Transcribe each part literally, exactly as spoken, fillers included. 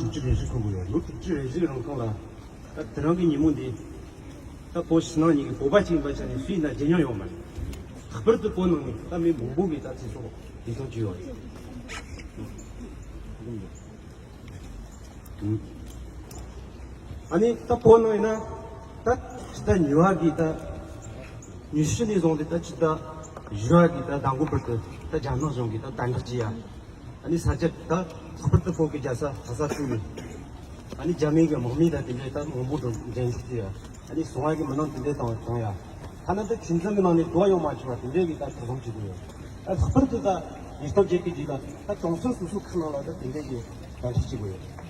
དྲུག་ཅུ་རེ་བཞི་འཁོར་གི་ཡོད། ལོ་དྲུག་ཅུ་རེ་བཞི་རིང་ཁོང་ལ་ད་དེ་རིང་གི་ཉིན་མོ་འདི་ད་བོད་ཕྱི་ནང་གཉིས་ཀྱི་བོད་པ་གཅིག་ཡིན་པ་ཆ་ནས་སུ་ཡིན་ན་བརྗེད་མྱོང་ཡོད་མ་རེད། ལྷག་པར་དུ་བོད་ནང་ནས་ད་མི་མང་པོ་གིས་ད་ཚེ་སྲོག་འདི་ཐོག་བཅོལ་ཡོད་རེད། ཨ་ནི་ད་བོད་ནང་ཡིན་ན་ད་ཇི་ལྟར་ཉི་བ་གི་ད་ཉི་ཤུ་ནས་བཟུང་སྟེ་ད་ཇི་ལྟར་བཞི་བ་གི་ད་ཟླ་འགོ་བར་དུ་ད་རྒྱ་ནག་གཞུང་གིས་ད་དམ་དྲག་བྱས་ཡ། ཨ་ནི་ས་ཆ་ད་ལྷག་པར་དུ་བོད་ཀྱི་རྒྱལ་ས་ལྷ་ས་ཚུགས་ནས་ཨ་ནི་རྒྱ་མི་གི་དམག་མི་དང་དེ་འདྲའི་ད་མང་པོ་འགྲོ་འདྲེན་འཇོག་བྱས་ཡ། ཨ་ནི་སོང་བ་གི་མི་མང་དེ་འདྲའི་བཏང་བཏང་ཡ། ཐ་ན་ད་ཁྱིམ་ཚང་གི་ནང་ནས་འགྲོ་ཡོང་མ་ཆོག་པ་དེ་འདྲའི་གི་ད་དོ་དམ་བྱེད་དགོས་ཡོད། ད་ལྷག་པར་དུ་ད་ཉེན་རྟོག་བྱེད་ཀྱི་རྗེས་ལ་ད་གྲོང་གསེབ་སོ་སོ་ཁག་ནང་ལ་ད་དེ་འདྲའི་གི་དམ་དྲག་བྱེད་དགོས་ཡོད།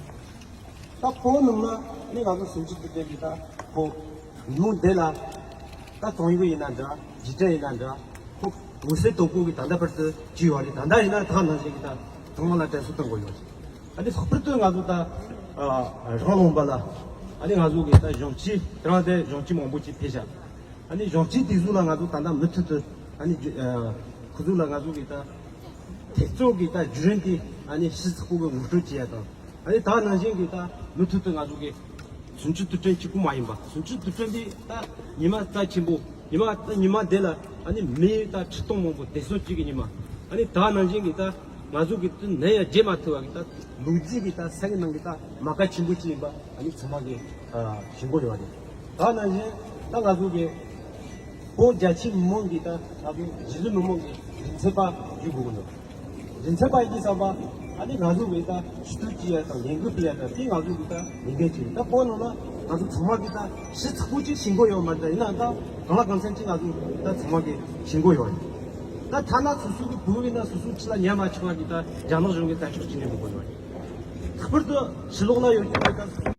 ད་བོད་ནང་ལ་ནི་ང་ཚོ་སུམ་ཅུ་དུས་དྲན་གྱི་ད་བོད་ཉིན་མོ་འདི་ལ་ད་ཙོང་ཡུལ་ཡིན་ན་འདྲ། རྗེས་དྲན་ཡིན་ན་འདྲ། ཁོ་འོད་གསལ་དོད་པོ་གི་ད་ལྟ་བར་དུ་བྱས་ཡོད་རེད། ད་ལྟ་ཡིན་ན་ད་ནང་བཞིན་གྱི་ད་ཚང་མ་ལ་དྲན་གསོ་གཏོང་དགོས་ཡོད་རེད། ཨ་ནི་ལྷག་པར་དུ་ང་ཚོ་ད་ཨ་རང་ལུང་པ་ལ་ཨ་ནི་ང་ཚོ་གི་ད་གཞོན་སྐྱེས་དེ་རང་དེ་གཞོན་སྐྱེས་མང་པོ་ཅིག་ཕེབས་ཤག་ཨ་ནི་གཞོན་སྐྱེས་དེ་ཚོ་ལ་ང་ཚོ་ད་ལྟ་མུ་མཐུད་དུ་ཨ་ནི་ཨ་ཁོ་ཚོ་ལ་ང་ཚོ་གི་ད་ཐེབས་རྩ་གི་ད་བརྒྱུད་རིམ་དེ་ཨ་ནི་གཞི་ཚགས་པོ་གི་ངོ་སྤྲོད་བྱེད་ཡ་དང་། ཨ་ནི་ད་ནང་བཞིན་གྱི་ད་མུ་མཐུད་དུ་ང་ཚོ་གི་སུམ་ཅུ་དུས་དྲན་གཅིག་པུ་མ་ཡིན་པ། སུམ་ཅུ་དུས་དྲན་འདི་ད་ཉི་མ་རྩ་ཆེན་པོ། ཉི་མ་ད་ཉི་མ་འདི་ལ་ཨ་ནི་མི་ད་ཁྲི་སྟོང་མང་པོ་བདེ་སྲུང་བཅས་ཀྱི་ཉི་མ། ཨ་ནི་ད་ནང་བཞིན་གྱི་ད་ང་ཚོ་གི་ད་ནམ་ཡང་བརྗེད་མ་ཐུབ་པ་གི་ད་ལོ་རྒྱུས་ཀྱི་ད་ས་གི་ནང་གི་ད་མ་རྐང་ཆེན་པོ་ཅིག་ཡིན་པ་ཨ་ནི་ཚང་མ་གི་ཨ་ཤེས་དགོས་ཡོད་རེད། ད་ནང་བཞིན་ད་ང་ཚོ་གི་བོད་རྒྱ་ཆེ་མི་མང་གི་ད་ང་ཚོ་རྗེས་ལུས་མི་མང་གི་རྒྱུ་མཚན་པ་ཡོད་དགོས་ཀྱི་འདུག་རྒྱུ་མཚན་པ་ཡིན་གྱི་བསམ་པ། ཨ་ནི་ང་ཚོ་གི་ད་ཞུ་གཏུག་བྱེད་ཡ་དང་ལས་འགུལ་སྤེལ་ཡ་དང་དེ་ང་ཚོ་གི་ད་ལས་འགན་ཅིག་ཡིན། ད་བོད་ནང་ལ་ང་ཚོ་ཚང་མ་གི་ད་གཞི་ཚགས་པོ་ཅིག་ཤེས་དགོས་ཡོད་མ་རེད། ད་ཡིན་ན་ད་གང་ལ་གང་འཚམ་ཅིག་ང་ཚོ་ད་ཚང་མ་གི་ཤེས་དགོས་ཡོད་རེད། ད་ཐ་ན་སོ་སོ་གི་བོད་ཡིན་ན་སོ་སོའི་ཁྲི་ལ་ཉན་མ་ཆོག་པ་གི་ད་རྒྱ་ནག་གཞུང་གི་དམ་དྲག་ཅིག་ནས་འགྲོ་དགོས་ཡོད་རེད། ལྷག་པར་དུ་ཕྱི་ལོགས་ལ་ཡོད་ཀྱི་ད་ད་